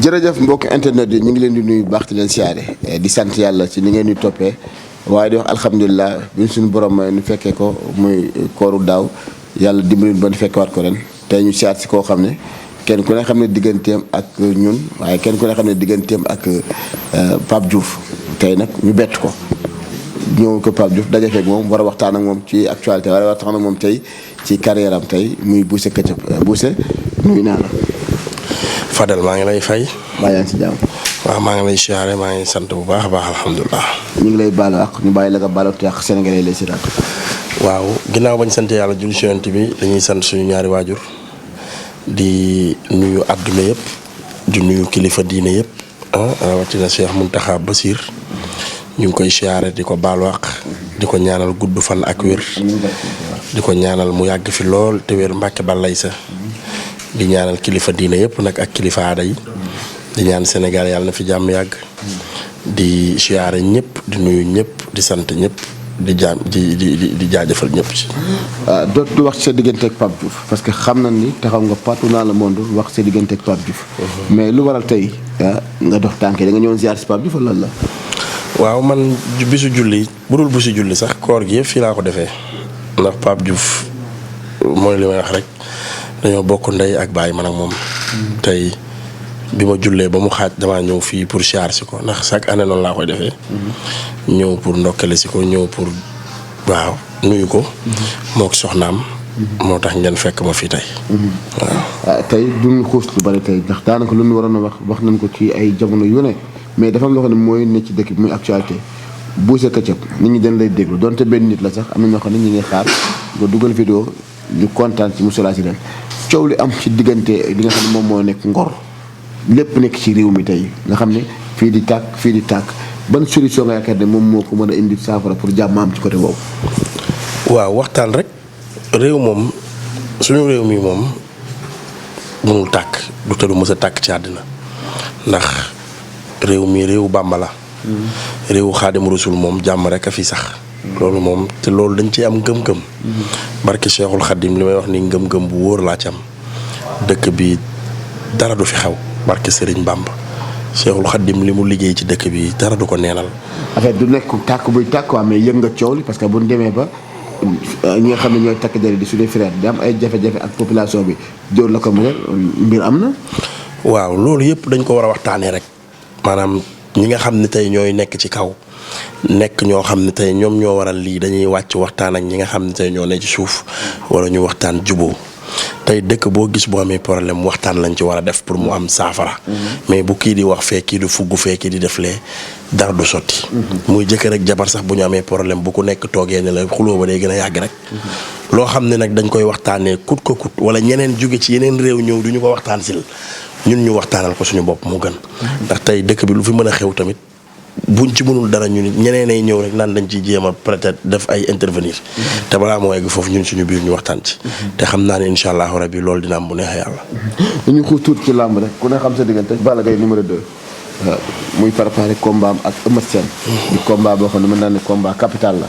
jërëjëf mbokk internet yi ñu ngi leen di nuyu baax di leen siyaare di sant yàlla ci ni ngeen di toppee waaye di wax alhamdulilah bi suñu borom may nu fekkee ko muy kooru daaw yàlla dimbali ba nu fekkewaat ko ren tey ñu siyaat si koo xam ne kenn ku ne xam ne digganteem ak ñun waaye kenn ku ne xam ne digganteem ak Pape Diouf tey nag ñu bett ko ñëw ko Pape Diouf daje feeg moom war a waxtaan ak moom ci actualité war a waxtaan ak moom tey ci carrière am tey muy Boucher Ketchup Boucher nuyu naa la. Fadel maa ngi lay fay. maa yaa ngi si jàmm. waaw maa ngi lay siyaare maa ngi sant bu baax a baax alhamdulilah. ñu ngi lay baalu ak ñu bàyyi la nga baalu te ak Sénégalais lay si waaw ginnaaw bañ sant yàlla julli ci Yonent bi dañuy sant suñu ñaari waajur di nuyu àdduna yëpp di nuyu kilifa diine yëpp rawatina Cheikh Mountakha Bassir ñu ngi koy siyaare di ko baalu ak di ko ñaanal gudd fan ak wér di ko ñaanal mu yàgg fi lool te wér Mbàkke balay sa di ñaanal kilifa diine yëpp nag ak kilifa aada yi di ñaan Sénégal yàlla na fi jàmm yàgg di siyaare ñëpp di nuyu ñëpp di sant ñëpp di jaajëfal ñëpp ci. dootu wax sa diggante ak Pape Diouf parce que xam na ni taxaw nga partout dans le monde wax sa diggante ak Pape Diouf. mais lu waral tey nga dox tànk da nga ñëwoon ziar si Pape Diouf lan la. waaw man bisu julli bu dul bisu julli sax koor gi yëpp fii laa ko defee ndax Pape Diouf mooy li may wax rek. dañoo bokk ndey ak baay man ak moom tey bi ma jullee ba mu xaaj damaa ñëw fii pour siyaar si ko ndax chaque année noonu laa koy defee ñëw pour ndokkale si ko ñëw pour waaw nuyu ko mook soxnaam moo tax ngeen fekk ma fii tey waaw tey duñu xuus lu bari tey ndax daanaka lu ñu waroon a wax nañ ko ci ay jamono yu ne mais dafa am loo xam ne mooy ne ci dëkk bi muy actualité Boucher Ketchup nit ñi dañ lay déglu donte benn nit la sax am na ñoo xam ne ñu ngi xaar nga dugal vidéo ñu kontaan ci monsieur Lassirène coow li am ci diggante li nga xam ne moom moo nekk Ngor lépp nekk ci réew mi tey nga xam ne fii di tàkk ban solution nga yaakaar ne moom moo ko mën a indi saafara pour jàmm am ci côté boobu. waaw waxtaan rek réew moom suñu réew mi moom mënul tàkk du tëdd mës a tàkk ci àddina ndax réew mi réewu Bàmba la réewu Xaadimu Rasuul moom jàmm rek a fi sax. loolu moom te loolu dañ ci am ngëm-ngëm. barke Cheikhul Khadim li may wax ni ngëm-ngëm bu wóor laa ci am dëkk bi dara du fi xew barke Serigne Bamba Cheikhul Khadim li mu liggéey ci dëkk bi dara du ko neenal. affaire du nekk tàkk buy tàkk waa mais yëg nga coow li parce que bu ñu demee ba ñi nga xam ne ñooy takk der di suñu frère di am ay jafe-jafe ak population bi jóor la ko mbir am na. waaw loolu yëpp dañ ko war a waxtaanee rek maanaam ñi nga xam ne tey ñooy nekk ci kaw. nekk ñoo xam ne tey ñoom ñoo waral lii dañuy wàcc waxtaan ak ñi nga xam ne tey ñoo ne ci suuf wala ñu waxtaan juboo tey dëkk boo gis boo amee problème waxtaan lañ ci war a def pour mu am saafara. mais bu kii di wax fee kii di fugg fee kii di def lee dara du sotti. muy jëkkër ak jabar sax bu ñu amee problème bu ku nekk toogee ne la xuloo ba day gën a yàgg rek. loo xam ne nag dañ koy waxtaanee kut ko kut wala ñeneen jóge ci yeneen réew ñëw du ñu ko waxtaan sil ñun ñu waxtaanal ko suñu bopp moo gën. ndax tey dëkk bi lu fi mën a xew tamit. buñ ci mënul dara ñu nit ñeneen ay ñëw rek naan dañ ciy jéem a peut-être def ay intervenir te balaa moo egg foofu ñun suñu biir ñu waxtaan ci te xam naa ne incha allahu rabi loolu dina am bu neexee yàlla. dañuy xuus tuuti ci làmb rek ku ne xam sa diggante Balla Gaye numéro 2 muy préparé combat am ak Eumeu Sène di combat boo xam ne mën naa ne combat capital la.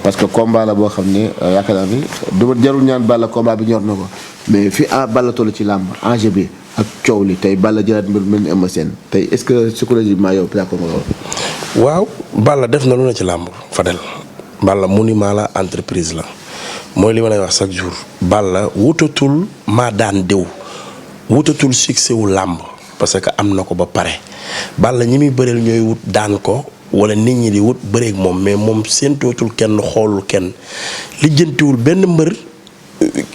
parce que combat la boo xam ne yaakaar naa ni du jarul ñaan Balla combat bi ñor na ko mais fi Balla toll ci làmb enjeu bi ak coow li tey Balla jëlaat mbir mel ni Eumeu Sène tey est-ce que psychologiquement yow pare ko nga lool. waaw Balla def na lu ne ci làmb Fadel Balla monument la entreprise la mooy li ma lay wax chaque jour Balla wutatul maa daan déw wutatul succès wu làmb parce que am na ko ba pare Balla ñi muy bëreel ñooy wut daan ko wala nit ñi di wut bëreeg moom mais moom séentootul kenn xoolul kenn lijjantiwul benn mbër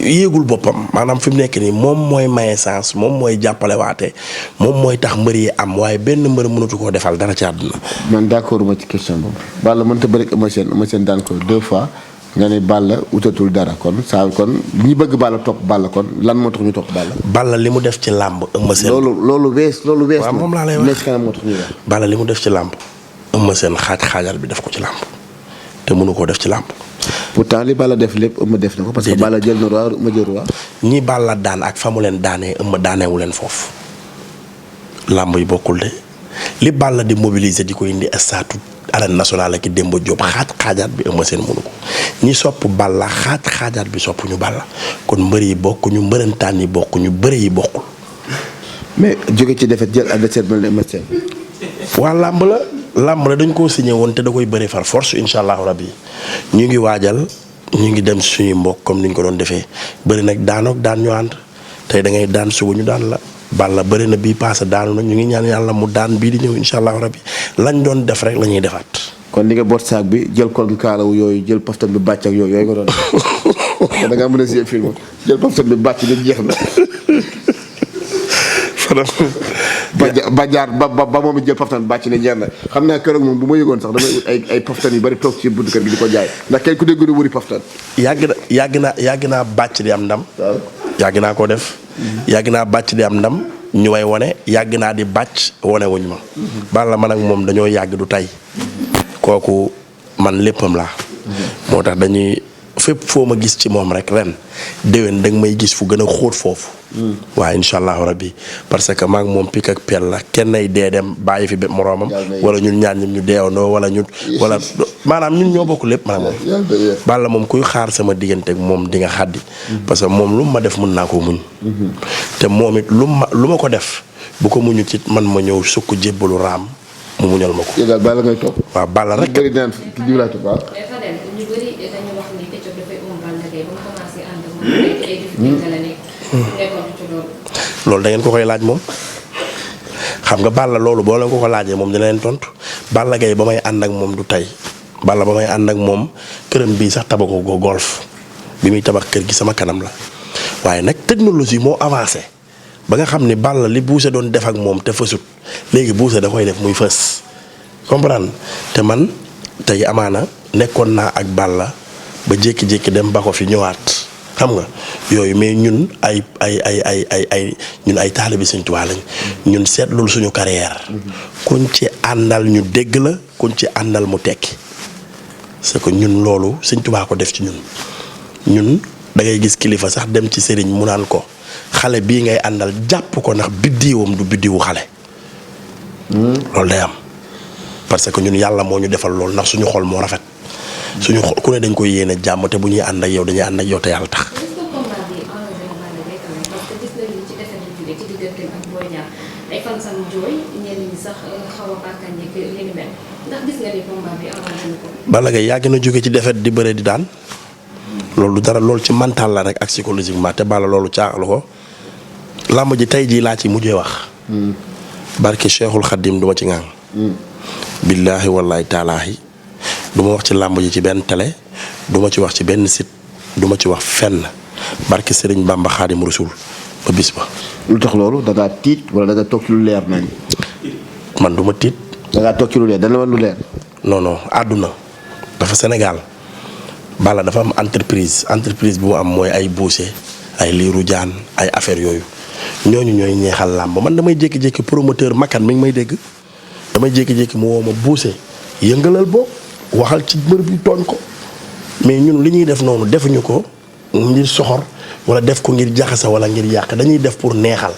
yéegul boppam maanaam fi mu nekk nii moom mooy maye sens moom mooy jàppale waate moom mooy tax mbër yi am waaye benn mbër mënatu koo defal dara ci àdduna. man d'accord ma ci question boobu Balla mënta bëri Eumeu Sène daan ko 2 fois nga ne Balla utatul dara kon saa kon ñi bëgg Balla topp Balla kon lan moo tax ñu topp Balla. Balla li mu def ci làmb Eumeu Sène. loolu wees. waaw moom laa lay wax kanam moo tax ñu wax. Balla li mu def ci làmb Eumeu Sène xaajal bi def ko ci làmb te mënu koo def ci làmb. pourtant li Balla def lépp Eumeu def na ko parce que Balla jël na roi Eumeu jël roi. ñi Balla daan ak fa mu leen daanee Eumeu daaneewu leen foofu làmb yi bokkul de li Balla di mobiliser di ko indi stade arène nationale ak Demba Diop xaajaat bi Eumeu Sène mënu ko ñi sopp Balla xaajaat bi sopp ñu Balla kon mbër yi bokk ñu mbërëntaan yi bokk ñu bëre yi bokkul. mais jóge ci défaite jël adversaire mel ne Eumeu Sène. waa làmb la dañ koo signé woon te da koy bëri far force incha allahu rabbi ñu ngi waajal ñu ngi dem suñuy mbokk comme ni ñu ko doon defee bëri nag daanoog daan ñu ànd tey da ngay daan suba ñu daan la. Balla bëri na bii paase daanu nag ñu ngi ñaan yàlla mu daan bii di ñëw incha allahu rabbi lañ doon def rek la ñuy defaat. kon li nga boot saak bi jël kol gi kaalawu yooyu jël paftan bi bàcc ak yooyu nga doon def da ngaa mën a si film jël paftan bi bàcc bi jeex na. ba jaar ba moom it jël paftan bàcc ne jeex na xam naa keroog moom bu ma yëgoon sax damay ut ay paftan yu bari toog ci buntu kër gi di ko jaay ndax kenn ku dégg wëri paftan. yàgg naa bàcc di am ndam. waaw yàgg naa ko def. yàgg naa bàcc di am ndam ñu may wane yàgg naa di bàcc wane wuñ ma. Balla man ak moom dañoo yàgg du tey. kooku man léppam laa. moo tax dañuy fépp foo ma gis ci moom rek ren déwén danga may gis fu gën a xóot foofu. waaw incha allahu rabbi parce que maag moom pik ak pell la kenn ay dee dem bàyyi fi bépp moroomam. wala ñun ñaar ñun ñu deewandoo wala maanaam ñun ñoo bokk lépp maanaam moom. Balla moom kuy xaar sama diggante ak moom di nga xaddi. parce que moom lu ma def mën naa ko muñ. te moom it lu ma ko def bu ko muñu ci man ma ñëw sukk jébbalu raam mu muñal ma ko. yow daal Balla ngay topp. waaw Balla rek. bëri naan ki jiw laa topp waaw. ñu bëri dañu wax ni Ketchup dafay Balla Gaye ba mu commencé ànd ak moom nekk ay difficulté la nekk. loolu da ngeen ko koy laaj moom xam nga Balla loolu boo leen ko laajee moom dina leen tontu Balla Gaye ba may ànd ak moom du tey Balla ba may ànd ak moom këram bii sax tabaxu ko golf bi muy tabax kër gi sama kanam la waaye nag technologie moo avancé ba nga xam ni Balla li Boucher doon def ak moom te fësut léegi Boucher da koy def muy fës comprendre te man tey amaana nekkoon naa ak Balla ba jékki-jékki dem ba ko fi ñëwaat. xam nga yooyu mais ñun ñun ay taalibi Sëñ Tuubaa lañ ñun seetlul suñu carrière kuñ ci àndal ñu dégg la kuñ ci àndal mu tekki c'est que ñun loolu Sëñ Tuubaa ko def ci ñun da ngay gis kilifa sax dem ci sëriñ mu naan ko xale bii ngay àndal jàpp ko ndax biddiwam du biddiwu xale loolu day am parce que ñun yàlla moo ñu defal loolu ndax suñu xol moo rafet suñu xol ku ne dañ koy yéene jàmm te bu ñuy ànd ak yow dañuy ànd ak yow te yàlla tax. Balla Gaye yàgg na jóge ci defet di bëre di daan loolu du dara loolu ci mental la rek ak psychologiquement te Balla loolu caaxalu ko làmb ji tey jii laa ci mujjee wax. barke Cheikhul Khadim duma ci ŋàng. billaahi wallaahi taalaahi du ma wax ci làmb ji ci benn télé du ma ci wax ci benn site du ma ci wax fenn barke Serigne Bamba Xaadim Rasul ba bis ba. lu tax loolu da ngaa tiit wala da nga toog ci lu leer nañ. man du ma tiit. da ngaa toog ci lu leer dana war lu leer. non àdduna dafa Sénégal Balla dafa am entreprise bu mu am mooy ay Boucher ay Lirou Diane ay affaire yooyu ñooñu ñooy ñeexal làmb man damay jékki-jékki promoteur makan mi ngi may dégg damay jékki-jékki mu woo ma Boucher yëngalal boo waxal ci mbër bi tooñ ko mais ñun li ñuy def noonu defuñu ko ngir soxor wala def ko ngir jaxasa wala ngir yàq dañuy def pour neexal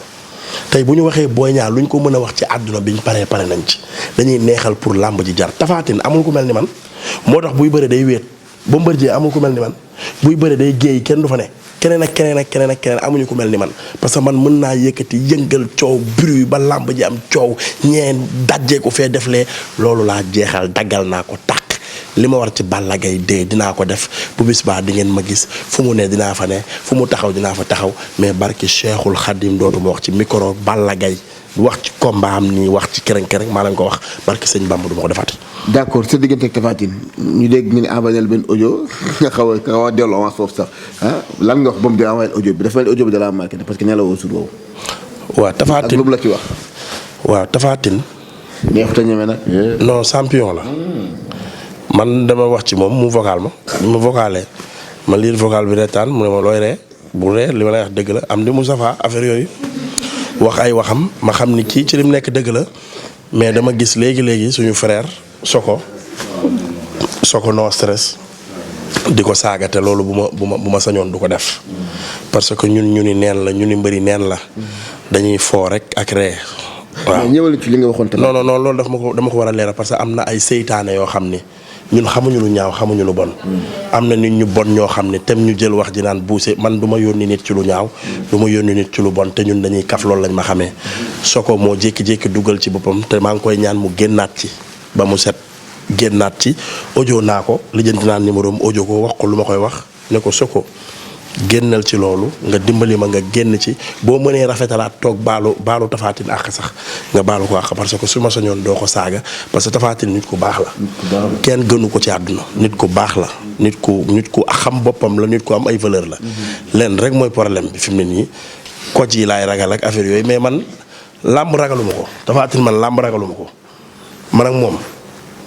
tey bu ñu waxee Boy Niang lu ñu ko mën a wax ci àdduna bi ñu pare nañ ci dañuy neexal pour làmb ji jar Tapha Tine amul ku mel ni man moo tax buy bëre day wéet Bombardier amul ku mel ni man buy bëre day géey kenn du fa ne keneen ak keneen amuñu ku mel ni man parce que man mën naa yëkkati yëngal coow bruit ba làmb ji am coow ñeen dajjee ko fee deflee loolu laa jeexal daggal naa ko tàq li ma war ci Balla Gaye dee dinaa ko def bu bis baa di ngeen ma gis fu mu ne dinaa fa ne fu mu taxaw dinaa fa taxaw mais barki Cheikhul Khadim dootuma wax ci micro Balla Gaye wax ci combat am nii wax ci kereng maa leen ko wax barki sëñ Bamba du ma ko defaat. d'accord sa diggante ak Tapha Tine ñu dégg ñu ne envoyé benn audio nga xaw a delloo avance foofu sax lan nga wax ba mu di envoyé audio bi dafa mel audio bi dala marqué parce que ne la woo sur boobu. waaw Tapha Tine ak lu mu la ci wax. waaw Tapha Tine. neexut a ñeme nag. non champion la. man dama wax ci moom mu vocal ma ma vocalé ma lire vocal bi retaan mu ne ma looy ree bu ree li ma lay wax dëgg la am di Moustapha affaire yooyu wax ay waxam ma xam ni kii ci lim nekk dëgg la mais dama gis léegi suñu frère Soko no stress di ko saagate loolu bu ma sañoon du ko def parce que ñu ni neen la ñu ni mbëri neen la dañuy foo rek ak ree waaw ñëwal ci li nga waxoon tamit. non loolu dama ko war a leeral parce que am na ay seytaane yoo xam ni ñun xamuñu lu ñaaw xamuñu lu bon. am na nit ñu bon ñoo xam ne tem ñu jël wax ji naan buuse man du ma yónni nit ci lu ñaaw. du ma yónni nit ci lu bon te ñun dañuy kaf loolu lañ ma xamee. Soko moo jékki-jékki dugal ci boppam te maa ngi koy ñaan mu génnaat ci ba mu set génnaat ci audio naa ko lijjanti naa numéro am audio ko wax ko lu ma koy wax ne ko Soko génnal ci loolu nga dimbali ma nga génn ci boo mënee rafetalaat toog baalu Tapha Tine àq sax nga baalu ko àq parce que su ma sañoon doo ko saaga parce que Tapha Tine nit ku baax la. kenn gënu ko ci àdduna nit ku baax la nit ku xam boppam la nit ku am ay valeur la. leen rek mooy problème bi fi mu ne nii coach yi laay ragal ak affaire yooyu mais man làmb ragaluma ko Tapha Tine man làmb ragaluma ko man ak moom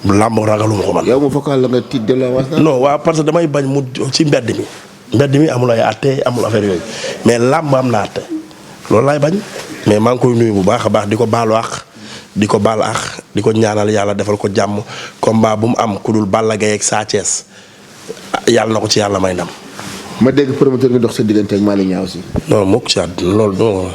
làmb ragaluma ko man. yow mu fokkal la nga tiit de la wax. non waaw parce que damay bañ mu ci mbedd mi amul ay àtte amul affaire yooyu mais làmb am na àtte loolu laay bañ mais maa ngi koy nuyu bu baax a baax di ko baalu àq di ko baal àq di ko ñaanal yàlla defal ko jàmm combat bu mu am ku dul Balla Gaye ak Sa Thiès yàlla na ko ci yàlla may ndam. ma dégg promoteur nga dox sa diggante ak Malick Niang aussi. non moom ci àdduna loolu non.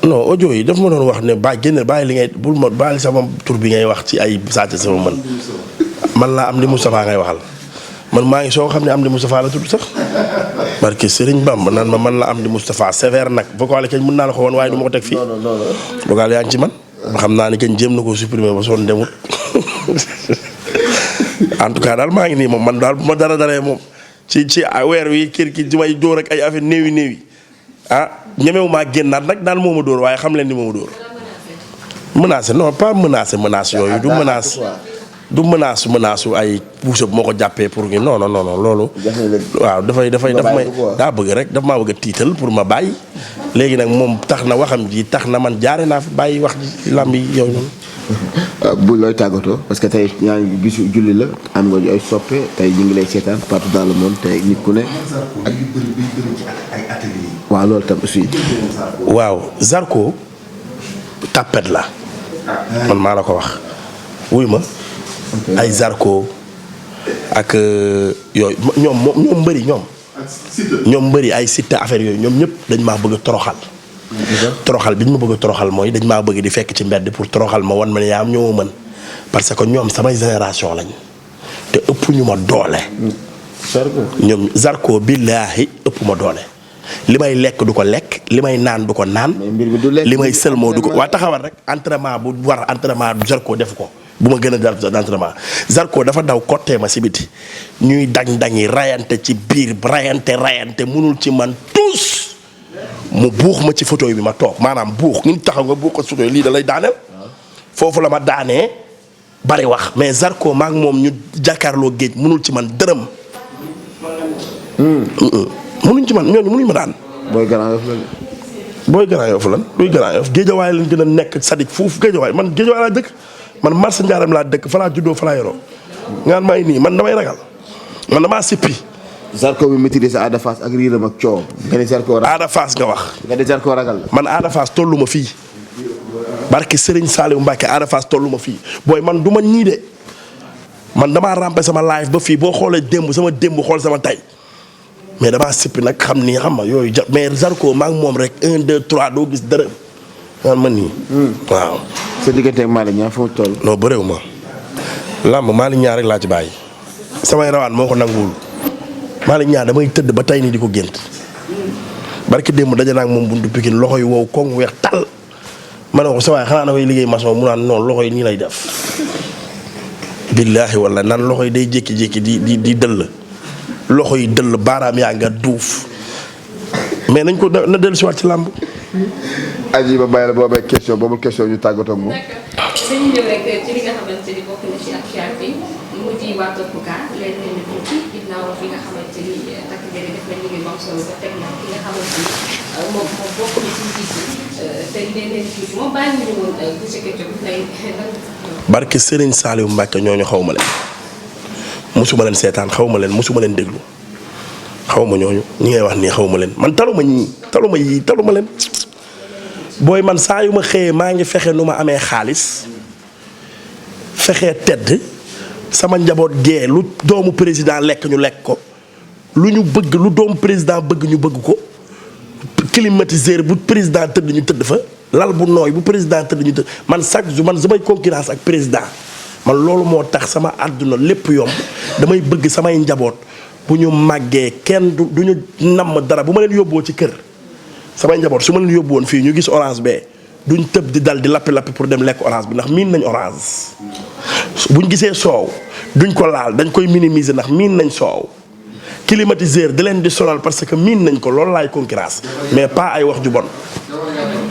non audio yi daf ma doon wax ne bàyyi li ngay bul ma bàyyi sama tur bi ngay wax ci ay Sa Thiès sama man laa am di Moustapha ngay waxal. man maa ngi soo xam ne am di Moustapha la tudd sax barke Serigne Bamba naan ma man la am di Moustapha sévère nag vocal kañ mën naa la ko woon waaye du ma ko teg fii. vocal yaa ngi ci man. xam naa ni kañ jéem na ko supprimer ba sonn demut en tout cas daal maa ngi nii moom man daal bu ma dara daree moom ci weer wi kër ki di may dóor ak ay affaire néewi ñemewu maa génnaat nag daal moo ma dóor waaye xam leen ni moo ma dóor. menacé non pas menacé yooyu du menace su ay puso bu ma ko jàppee pour ñu non loolu. waaw daf may daa bëgg rek daf maa bëgg a tiital pour ma bàyyi. léegi nag moom tax na waxam ji tax na man jaare naa fi bàyyi wax ji làmb yi yooyu noonu. bu looy tàggatoo parce que tey ñaa ngi bisu julli la am nga ay soppe tey ñu ngi lay seetaan partout dans le monde tey nit ku ne. ak yu bëri ci ay ateliers. waaw loolu tam aussi. waaw Zarko tapet la. man maa la ko wax wuy ma. ay Zarko ak yooyu ñoom mbëri ñoom mbëri ay Siteu affaire yooyu ñoom ñëpp dañ maa bëgg a toroxal. toroxal bi ñu ma bëgg a toroxal mooy dañ maa bëgg di fekk ci mbedd pour toroxal ma wan ma ne yaa am ñoo mën parce que ñoom samay génération lañ te ëpp ñu ma doole. ñoom Zarko billaahi ëpp ma doole. li may lekk du ko lekk li may naan du ko naan. li may sëlmoo du ko waa taxawal rek entraînement bu war entraînement Zarko def ko. bu ma gën a dal d'entraînement Zarko dafa daw kottee ma si biti ñuy dañi rayante ci biir rayante mënul ci man tous mu buux ma ci fauteuil bi ma toog maanaam buux ñu taxaw nga buux ko fauteuil lii da lay daaneel foofu la ma daanee bari wax mais Zarko maak moom ñu jàkkaarloo géej mënul ci man dërëm. mënuñ ci man ñooñu mënuñ ma daan. booy Grand Yoff lan. booy Grand Yoff lan luy Grand Yoff géejawaay lañ gën a nekk sadik foofu géejawaay man géejawaay laa dëkk. man marché Ndiarème laa dëkk fa laa juddoo fa laa yoroo nga may nii man damay ragal man damaa sippi. Zarko bi maîtriser Ada Fass ak riiram ak coow. nga ne Zarko ragal Ada Fass nga wax. nga ne Zarko ragal la. man Ada Fass tollu ma fii barke Serigne Saliou Mbacke Ada Fass tollu ma fii booy man du ma ñii de man damaa rampe sama live ba fii boo xoolee démb sama démb xool sama tay mais damaa sippi nag xam ni xam nga yooyu mais Zarko maa ngi moom rek 1 2 3 doo gis dara. man nii. waaw. sa diggante ak Malick Niang foo toll. non bëreewu ma. làmb Malick Niang rek laa ci bàyyi. samay rawaan moo ko nanguwul. Malick Niang damay tëdd ba tey nii di ko gént. barki démb daje naa ak moom buntu Pikine loxo yi wow koŋ weex tal. ma ne ko sa waay xanaa dafay liggéey maçon mu naan non loxo yi nii lay def. billaahi wala nan loxo yi day jékki-jékki di dëll. loxo yi dëll baaraam yaa nga duuf. mais nañ ko na dellusiwaat ci làmb. aji ba bàyyi la boobee question boobu question ñu tàggatoo ak moom. dañuy ñëw rek ci li nga xamante ni bokk na ci actualité mu di waa Topouka leen leen tuuti ginnaaw fi nga xamante ni takk der def nañ liggéey bu am solo ba teg na ki nga xamante ni moom bokk na ci njiit te leen tuuti moom bàyyi ñu woon bu fekkee coow lay barke Serigne Saliou Mbacke ñooñu xaw ma leen mosuma leen seetaan xaw ma leen mosuma leen déglu xaw ma ñooñu ñi ngay wax nii xaw ma leen man taluma leen. booy man saa yu ma xëyee maa ngi fexe nu ma amee xaalis fexe tedd sama njaboot gee lu doomu président lekk ñu lekk ko lu ñu bëgg lu doomu président bëgg ñu bëgg ko climatiseur bu président tëdd ñu tëdd fa lal bu nooy bu président tëdd ñu tëdd man chaque jour man samay concurrence ak président man loolu moo tax sama àdduna lépp yomb damay bëgg samay njaboot bu ñu màggee kenn du ñu namm dara bu ma leen yóbboo ci kër samay njaboot su ma leen yóbbu woon fii ñu gis orange bee duñ tëb di dal di lappi pour dem lekk orange bi ndax miin nañ orange buñ gisee soow duñ ko laal dañ koy minimiser ndax miin nañ soow climatiseur da leen di sonal parce que miin nañ ko loolu laay concurrence mais pas ay wax ju bon.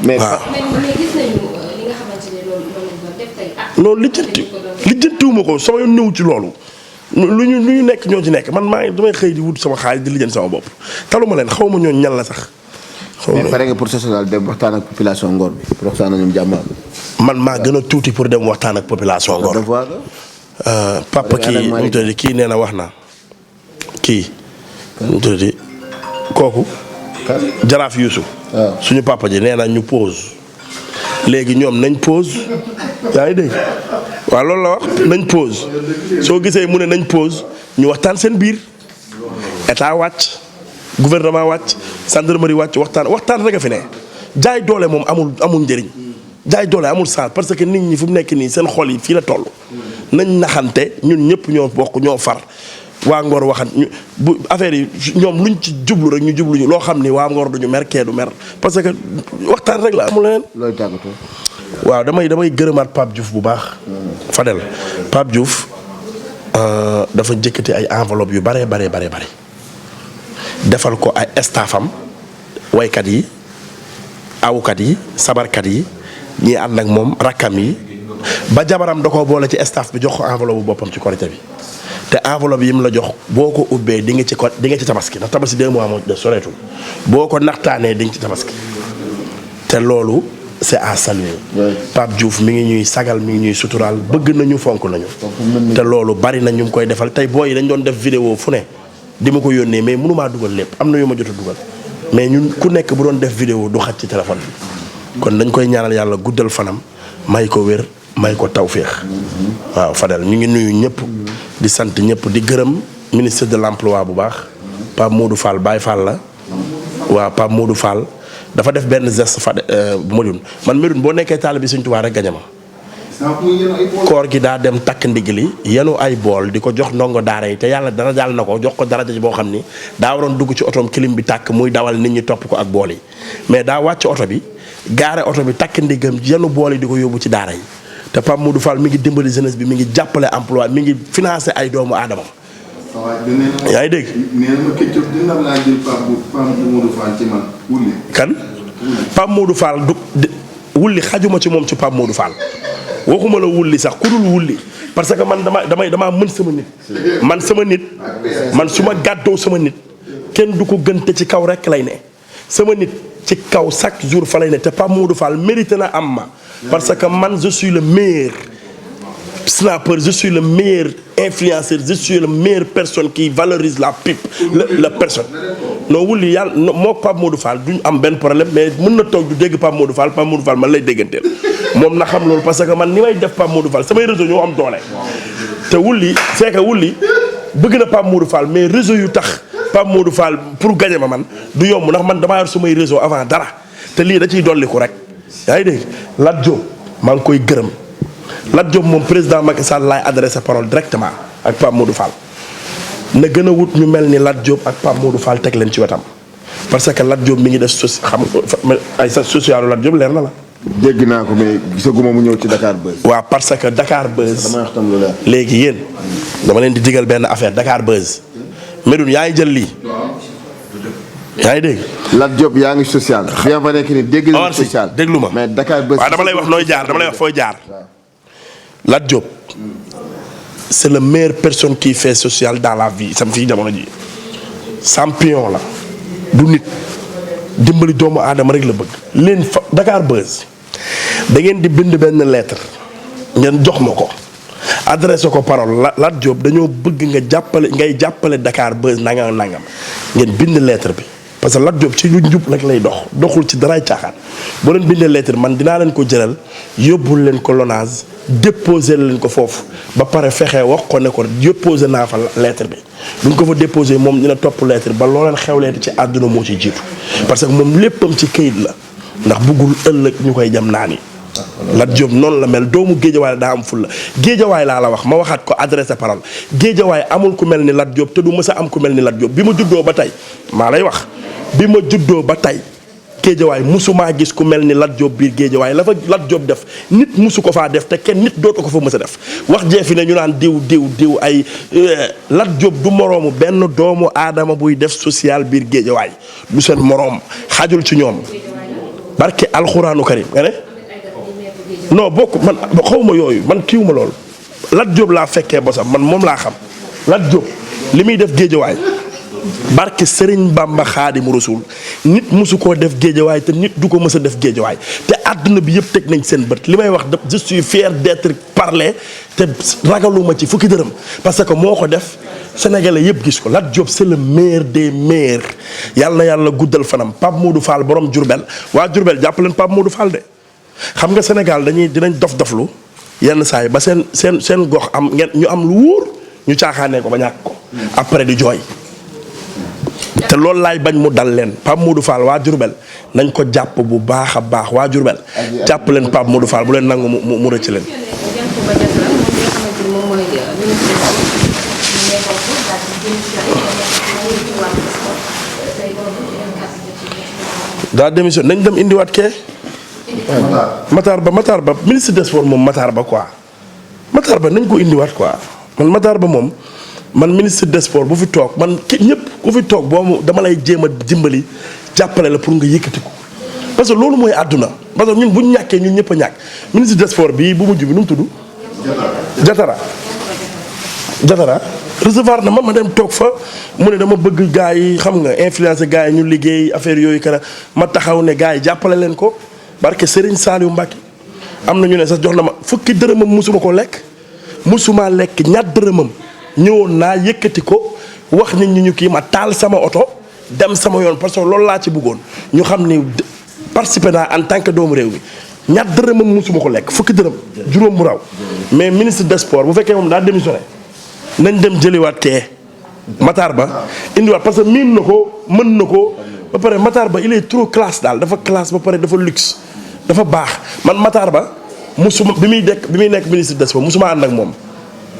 mais waaw mais gis nañu li nga xamante ne loolu doon def tey ak. loolu lijjantiwuma ko sama yoon ñëw ci loolu lu ñu nekk ñoo ci nekk man maa ngi damay xëy di wut sama xaalis di lijjanti sama bopp taluma leen xaw ma ñooñu ñan la sax. mais pare nga pour social dem waxtaan ak population Ngor bi pour waxtaan ak ñoom jàmm. man maa gën a tuuti pour dem waxtaan ak population Ngor. papa kii mu tëddi kii nee na wax na kii. mu tëddi kooku. jaraaf Youssou. suñu papa ji nee na ñu pause. léegi ñoom nañ pause. yaa ngi dégg waaw loolu la wax nañ pause soo gisee mu ne nañ pause ñu waxtaan seen biir état wàcc gouvernement wàcc gendarmerie wàcc waxtaan rek a fi ne jaay doole moom amul njëriñ jaay doole amul sens parce que nit ñi fu mu nekk nii seen xol yi fii la toll nañ naxante ñun ñëpp ñoo bokk ñoo far waa Ngor waxan bu affaire yi ñoom luñ ci jublu rek ñu jubluñu loo xam ni waa Ngor duñu mer kee du mer parce que waxtaan rek la amul leneen. looy tàggatoo. waaw damay gërëmaat Pape Diouf bu baax. Fadel Pape Diouf dafa jëkkati ay enveloppe yu bare defal ko ay staffam waykat yi awukat yi sabarkat yi ñii ànd ak moom rakkam yi ba jabaram da koo boole ci staff bi jox ko enveloppe bu boppam ci korité bi te enveloppe yi mu la jox boo ko ubbee di nga ci tabaski ndax tabaski 2 mois moo de soreetul boo ko naxtaanee di nga ci tabaski te loolu c'est à saluer. Pape Diouf mi ngi ñuy sagal mi ngi ñuy suturaal bëgg nañu fonk nañu te loolu bari na ñu ngi koy defal tey booy yi dañ doon def vidéo fu ne di ma ko yónnee mais mënumaa dugal lépp am na yu ma jot a dugal mais ñun ku nekk bu doon def vidéo du xaj ci téléphone bi kon dañ koy ñaanal yàlla guddal fanam may ko wér may ko tawféex. waaw Fadel ñu ngi nuyu ñëpp di sant ñëpp di gërëm ministre de l'emploi bu baax Pape Modou Fall Baye Fall la waaw Pape Modou Fall dafa def benn geste Médoune man Médoune boo nekkee taalibe Sëñ Tuubaa rek gañe ma koor gi daa dem takk ndigg li yenu ay bool di ko jox ndongo daara yi te yàlla dara jàll na ko jox ko daraja boo xam ni daa waroon dugg ci otoom clim bi tàkk muy dawal nit ñi topp ko ak bool yi mais daa wàcc oto bi gaare oto bi takk ndiggam yenu bool yi di ko yóbbu ci daara yi te Pape Modou Fall mi ngi dimbali jeunesse bi mi ngi jàppale emploi mi ngi financé ay doomu aadama. yaa ngi dégg. kan Pape Modou Fall wulli xajuma ci moom ci Pape Modou Fall waxuma la wulli sax ku dul wulli parce que man damaa mën sama nit man su ma gàddoo sama nit kenn du ko gënte ci kaw rek lay ne sama nit ci kaw chaque jour fa lay ne te Pape Modou Fall mérité na am ma parce que man je suis le meilleur snapper, je suis le meilleur influenceur, je suis la meilleure personne qui valorise la pipe la personne. non wulli yàlla moo Pape Modou Fall duñ am benn problème mais mën na toog du dégg Pape Modou Fall man lay dégganteel moom na xam loolu parce que man ni may def Pape Modou Fall samay réseau ñoo am doole te wulli c'est que wulli bëgg na Pape Modou Fall mais réseau yu tax Pape Modou Fall pour gagner ma man du yomb ndax man damaa yor sumay réseau avant dara te lii da ciy dolliku rek yaa ngi dégg Lat Diop maa ngi koy gërëm Lat Diop moom président Macky Sall laay adressé parole directement ak Pape Modou Fall na gën a wut ñu mel ni Lat Diop ak Pape Modou Fall teg leen ci wetam parce que Lat Diop mi ngi def ay sa social Lat Diop leer na la. dégg naa ko mais gisaguma mu ñëw ci Dakar Buzz. waaw parce que Dakar Buzz. dama wax tam lu leer. léegi yéen dama leen di digal benn affaire Dakar Buzz Médoune yaa ngi jël lii. yaa ngi dégg. Lat Diop yaa ngi social. bien vrai que ni dégg nañu social. déglu ma mais Dakar Buzz. waaw dama lay wax nooy jaar dama lay wax fooy jaar. Lat Diop c'est la meilleure personne qui fait social dans la vie sam fii jamono ji champion la du nit dimbali doomu aadama rek la bëgg leen fa Dakar Buzz da ngeen di bind benn lettre ngeen jox ma ko adressé ko parole Lat Diop dañoo bëgg ngay jàppale Dakar Buzz nangam ngeen bind lettre bi parce que Lat Diop ci lu njub rek lay doxul ci daraay caaxaan boo leen bindee lettre man dinaa leen ko jëlal yóbbul leen ko Lonase déposé leen ko foofu ba pare fexe wax ko ne ko déposé naa fa lettre bi duñ ko fa déposé moom dina topp lettre ba loo leen xewleeti ci àdduna moo ci jiitu parce que moom léppam ci këyit la ndax bëggul ëllëg ñu koy jam naan yi Lat Diop noonu la mel doomu géejawaay daa am fulla géejawaay laa la wax ma waxaat ko adressé parole géejawaay amul ku mel ni Lat Diop te du mës a am ku mel ni Lat Diop bi ma juddoo ba tey maa lay wax bi ma juddoo ba tey géejawaay musumaa gis ku mel ni Lat Diop biir géejawaay la fa Lat Diop def nit musu ko faa def te kenn nit dootu ko fa mës a def wax jeefi ne ñu naan diw ay Lat Diop du moroomu benn doomu aadama buy def social biir géejawaay du seen moroom xajul ci ñoom barke alxuraanu karim nga ne non bokk man xawma yooyu man kiiwuma loolu Lat Diop laa fekkee bosam man moom laa xam Lat Diop li muy def géejawaay barke Serigne Bamba Xaadimu Rasuul nit musu koo def géejawaay te nit du ko mës a def géejawaay te àdduna bi yëpp teg nañ seen bët li may wax je suis fier d'être parlé te ragaluma ci fukki dërëm parce que moo ko def sénégalais yëpp gis ko Lat Diop c'est le meilleur des meilleurs yàlla na yàlla guddal fanam Pape Modou Fall borom Diourbel waa Diourbel jàpp leen Pape Modou Fall de xam nga Sénégal dinañ dof-doflu yenn saa yi ba seen gox am ngeen ñu am lu wóor ñu caaxaanee ko ba ñàkk ko après di jooy te loolu laay bañ mu dal leen Pape Modou Fall waa Diourbel nañ ko jàpp bu baax a baax waa Diourbel jàpp leen Pape Modou Fall bu leen nangu mu rëcc leen. daa démission nañ dem indiwaat kee. Matar Ba ministre des sports moom Matar Ba quoi Matar Ba nañ ko indiwaat quoi man Matar Ba moom. man ministre des sports bu fi toog man ñëpp ku fi toog boobu dama lay jéem a dimbali jàppale la pour nga yëkkati ko parce que loolu mooy àdduna parce que ñun bu ñu ñàkkee ñun ñëpp a ñàkk ministre des sports bii bu mujj bi nu mu tudd. Jatara recevoir na ma dem toog fa mu ne dama bëgg gars yi xam nga influencer gars yi ñu liggéey affaire yooyu kana ma taxaw ne gars yi jàppale leen ko barke Serigne Saliou Mbacke am na ñu ne sax jox na ma fukki dërëmam musuma ko lekk musuma lekk ñaar dërëmam. ñëwoon naa yëkkati ko wax nit ñi ñu kii ma taal sama oto dem sama yoon parce que loolu laa ci bëggoon ñu xam ni participer naa en tant que doomu réew mi ñaar dërëmam musuma ko lekk fukki dërëm juróom bu raw mais ministre des sports bu fekkee moom daa démissionné nañ dem jëliwaat kee Matar Ba indiwaat parce que miin na ko mën na ko ba pare Matar Ba il est trop classe daal dafa classe ba pare dafa luxe dafa baax man Matar Ba musuma bi muy nekk ministre des sports musuma ànd ak moom.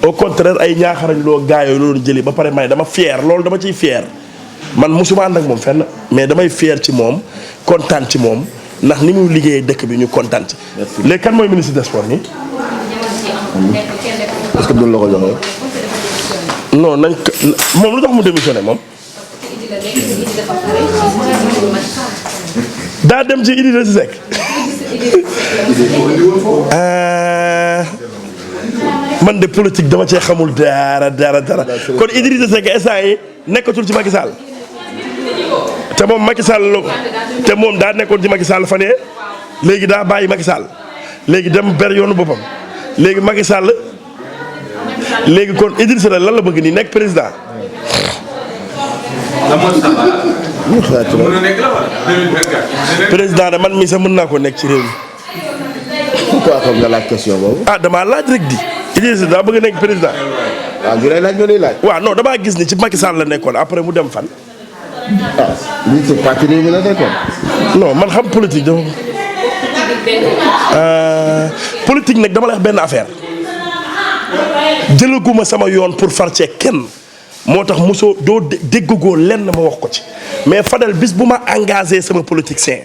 au contraire ay ñaaxarañ loo gaa yooyu loolu jëli ba pare may dama fier loolu dama ciy fier man mosuma ànd ak moom fenn mais damay fier ci moom kontaan ci moom ndax ni muy liggéeyee dëkk bi ñu kontaan ci. léegi kan mooy ministre des sports nii. est-ce que doon la ko joxee. non nañ ko moom lu tax mu démissionné moom. daa dem ci Idrissa Seck. man de politique dama cee xamul dara kon Idrissa Seck instant yi nekkatul ci Macky Sall te moom Macky Sall te moom daa nekkoon ci Macky Sall fan yee léegi daa bàyyi Macky Sall léegi dem ber yoonu boppam léegi Macky Sall léegi kon Idrissa lan la bëgg nii nekk président. président de man mii sax mën naa ko nekk ci réew mi. pourquoi comme nga laaj question boobu. ah damaa laaj rek di. Idrissa daa bëgg nekk président. waaw ñu lay laaj ma lay laaj. waaw non damaa gis ni ci Macky Sall la nekkoon après mu dem fan. ah lii ci parti réew mi la nekkoon. non man xam politique dafa. politique nag dama lay wax benn affaire jëlaguma sama yoon pour far cee kenn moo tax mosoo doo déggagoo lenn ma wax ko ci mais Fadel bis bu ma engagé sama politicien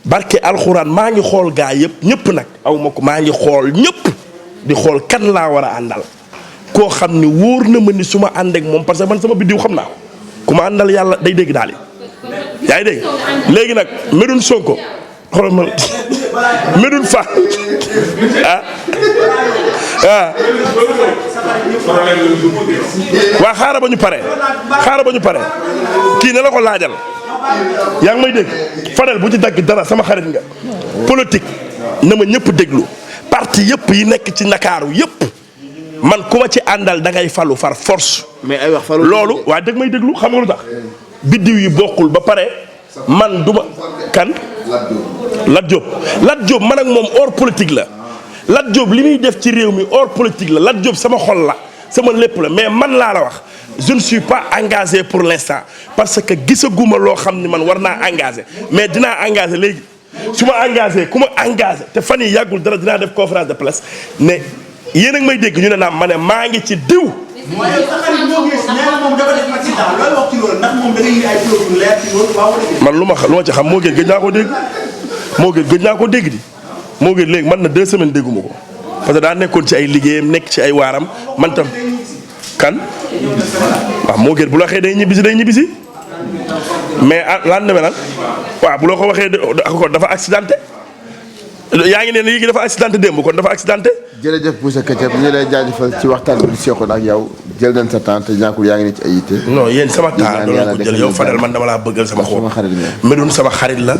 barke alxuraan maa ngi xool gaa yëpp ñëpp nag aw ma ko maa ngi xool ñëpp di xool kan laa war a àndal koo xam ni wóor na ma ni su ma ànd ak moom parce que man sama biddiw xam naa ko ku ma àndal yàlla day dégg daal yi yaa ngi dégg léegi nag Medoune Sonko xoolal ma Medoune Fall waa xaaral ba ñu pare kii ne la ko laajal yaa ngi may dégg Fadel bu ci dagg dara sama xarit nga politique na ma ñëpp déglu parti yëpp yi nekk ci Ndakaaru yëpp man ku ma ci àndal da ngay falu far force. mais ay wax falu loolu waa dëgg may déglu xam nga lu tax biddiw yi bokkul ba pare man duma kan Lat Diop man ak moom hors politique la Lat Diop li muy def ci réew mi hors politique la Lat Diop sama xol la sama lépp la mais man laa la wax je ne suis pas engagé pour l'instant parce que gisaguma loo xam ni man war naa engagé mais dinaa engagé léegi su ma engagé ku ma engagé te fan yi yàggul dara dinaa def conférence de presse ne yéen a ngi may dégg ñu ne naam ma ne maa ngi ci diw. mooy yow sa xarit moo gis nee na moom dafa def accident loolu wax ci loolu ndax moom da ngay indi ay preuve yu leer ci loolu waaw wala man lu ma ci xam moo gën gëj naa ko dégg gëj naa ko dégg di moo gën léegi man na 2 semaines dégguma ko parce que daa nekkoon ci ay liggéeyam nekk ci ay waaram man tam kan waaw moo gën bu la waxee day ñibbisi mais lan demee lan waaw bu la ko waxee kon dafa accidenté yaa ngi ne léegi dafa accidenté démb kon dafa accidenté. jërëjëf Boucher Ketchup ñu lay jaajëfal ci waxtaan bi ñu seqoon ak yow jël nañ sa temps te ñàkkul yaa ngi ne ci ay yitte. non yéen sama temps doo la ko jël yow Fadel man dama laa bëggal sama xol. Medoune sama xarit la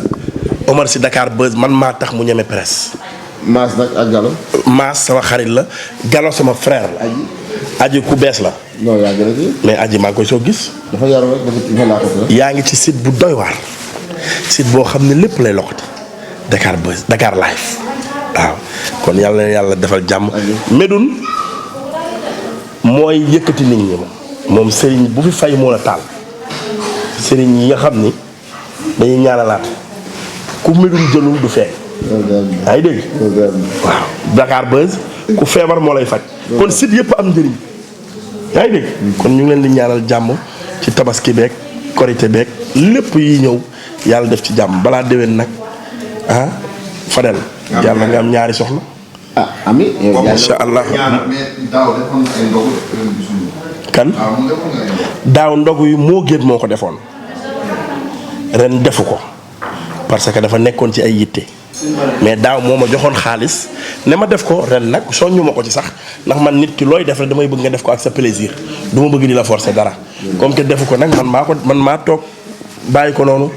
Omar si Dakar Buzz man maa tax mu ñeme presse. Maas nag ak Gallo. Maas sama xarit la Gallo sama frère la. Aji ku bees la. non yaa gën a kii. mais Aji maa ngi koy soo gis. dafa yaru rek dafa laa ko yaa ngi ci site bu doy waar site boo xam ne lépp lay loxoti Dakar Buzz Dakar live waaw kon yàlla na yàlla defal jàmm. Medoune mooy yëkkati nit ñi moom sëriñ bu fi fay moo la taal sëriñ yi nga xam ni dañuy ñaanalaat ku Medoune jëlul du fee. yaa ngi dégg. waaw Dakar Buzz ku feebar moo lay faj. kon site yëpp am njëriñ. yaa ngi dégg. kon ñu ngi leen di ñaanal jàmm ci tabaski beeg korité beeg lépp yi ñëw yàlla def ci jàmm balaa déwén nag ah Fadel. yàlla nga am ñaari soxla. ah ami. macha allah. kan. daaw ndogu yu moo gën moo ko defoon ren defu ko parce que dafa nekkoon ci ay yitte mais daaw moo ma joxoon xaalis ne ma def ko ren nag soññu ma ko ci sax ndax man nit ki looy def rek damay bëgg nga def ko ak sa plaisir du ma bëgg di la forcer dara. comme que defu ko nag man maa toog bàyyi ko noonu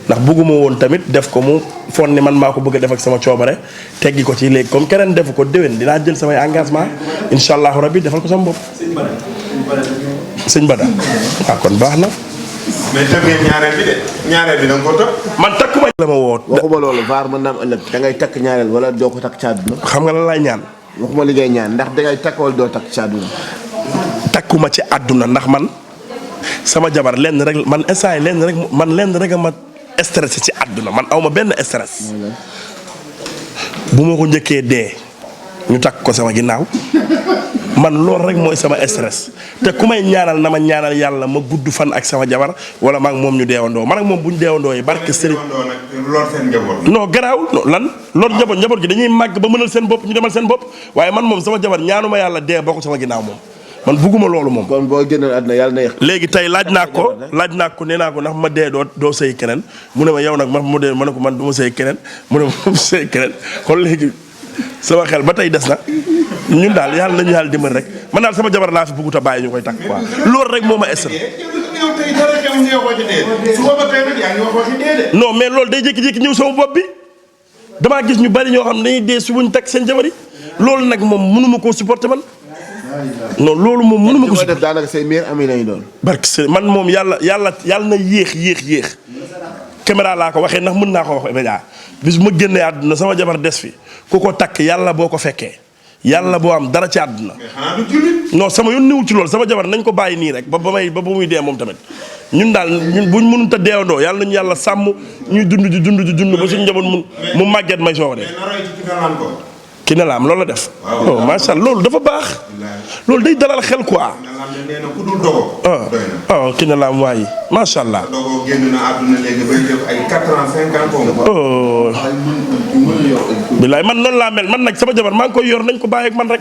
ndax bëgguma woon tamit def ko mu fon ni man maa ko bëgg a def ak sama coobare teggi ko ci léegi comme keneen defu ko déwén dinaa jël samay engagement incha allahu rabbi defal ko sama bopp. sëñ Bada waaw kon baax na. mais tamit ñaareel bi da nga ko topp. man takkuma la ma woo. waxuma loolu vaar mën naa am ëllëg da ngay takk ñaareel wala doo ko takk ci àdduna. xam nga lan laay ñaan. waxuma li ngay ñaan ndax da ngay takk wala doo takk ci àdduna. takkuma ci àdduna ndax man sama jabar lenn rek man instant yi lenn rek a ma stressé ci àdduna man awma benn stress. bu ma ko njëkkee dee ñu takk ko sama ginnaaw man loolu rek mooy sama stress te ku may ñaanal na ma ñaanal yàlla ma gudd fan ak sama jabar wala ma ak moom ñu deewandoo man ak moom bu ñu deewandoo yi barke Serigne. lool seen njaboot. non garaawul lan loolu njaboot gi dañuy màgg ba mënal seen bopp ñu demal seen bopp waaye man moom sama jabar ñaanuma yàlla dee bokk sama ginnaaw moom man bugguma loolu moom. kon boo génnoon àdduna yàlla na yéex. léegi tey laaj naa ko nee naa ko ndax ma dee doo sëy keneen mu ne ma yow nag ma dee ma ne ko man du ma sëy keneen mu ne ma sëy keneen kon léegi sama xel ba tey des na ñun daal yàlla nañu yàlla dimbali rek man daal sama jabar laa fi bëggut a bàyyi ñu koy takk quoi loolu rek moo ma estre. non mais loolu day jékki-jékki ñëw sama bopp bi damaa gis ñu bari ñoo xam ne dañuy dee su buñ takk seen jabar yi loolu nag moom mënuma koo supporter man. non loolu moom mënuma ko def daanaka say meilleurs amis lañu doon. barke man moom yàlla na yéex caméra laa ko waxee ndax mën naa ko wax média bis bu ma génnee àdduna sama jabar des fi ku ko takk yàlla boo ko fekkee yàlla boo am dara ci àdduna. non sama yoon niwul ci loolu sama jabar nañ ko bàyyi nii rek ba muy dee moom tamit ñun daal ñun buñ mënut a deewandoo yàlla nañu yàlla sàmm ñuy dund ba suñu njaboot mu màgget may soo ko dee. ki ne la am loolu la def. waaw macha allah loolu dafa baax. loolu day dalal xel quoi. ki ne la am waaye macha allah. dogo génn na àdduna léegi bay def ay 4 ans 5 ans. bilaay man noonu laa mel man nag sama jabar maa ngi koy yor nañ ko bàyyi ak man rek.